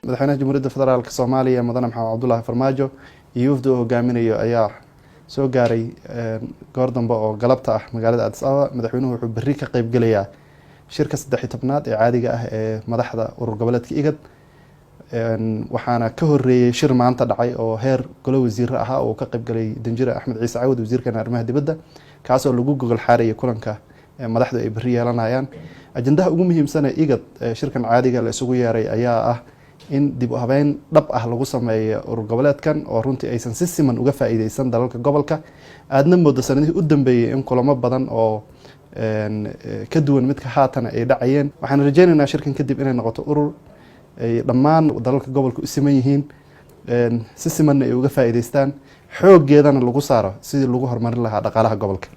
Madaxweynaha Jamhuuriyadda Federaalka Soomaaliya, Mudane Maxamed Cabdulaahi Farmaajo, iyo wafdi uu hogaaminayo ayaa soo gaaray goor dambe oo galabta ah magaalada Addis Ababa. Madaxweynuhu wuxuu berri ka qeybgelayaa shirka 13aad ee caadiga ah ee madaxda urur goboleedka IGAD. Waxaana ka horeeyey shir maanta dhacay oo heer golo wasiire ahaa oo ka qeybgalay Danjire Axmed Ciise Cawad, wasiirkan arrimaha dibadda, kaasoo lagu gogol xaarayay kulanka madaxdu ay berri yeelanayaan. Ajandaha ugu muhiimsan ee IGAD shirkan caadiga la isugu yeeray ayaa ah in dib u habeyn dhab ah lagu sameeyo urur goboleedkan, oo runtii aysan si siman uga faa'iideysan dalalka gobolka. Aadna moodo sanadihii u dambeeyey in kulamo badan oo ka duwan midka haatan ay dhacayeen. Waxaan rajeynaynaa shirkan kadib inay noqoto urur ay dhammaan dalalka gobolka u siman yihiin, si simanna ay uga faa'iideystaan, xooggeedana lagu saaro sidii lagu horumarin lahaa dhaqaalaha gobolka.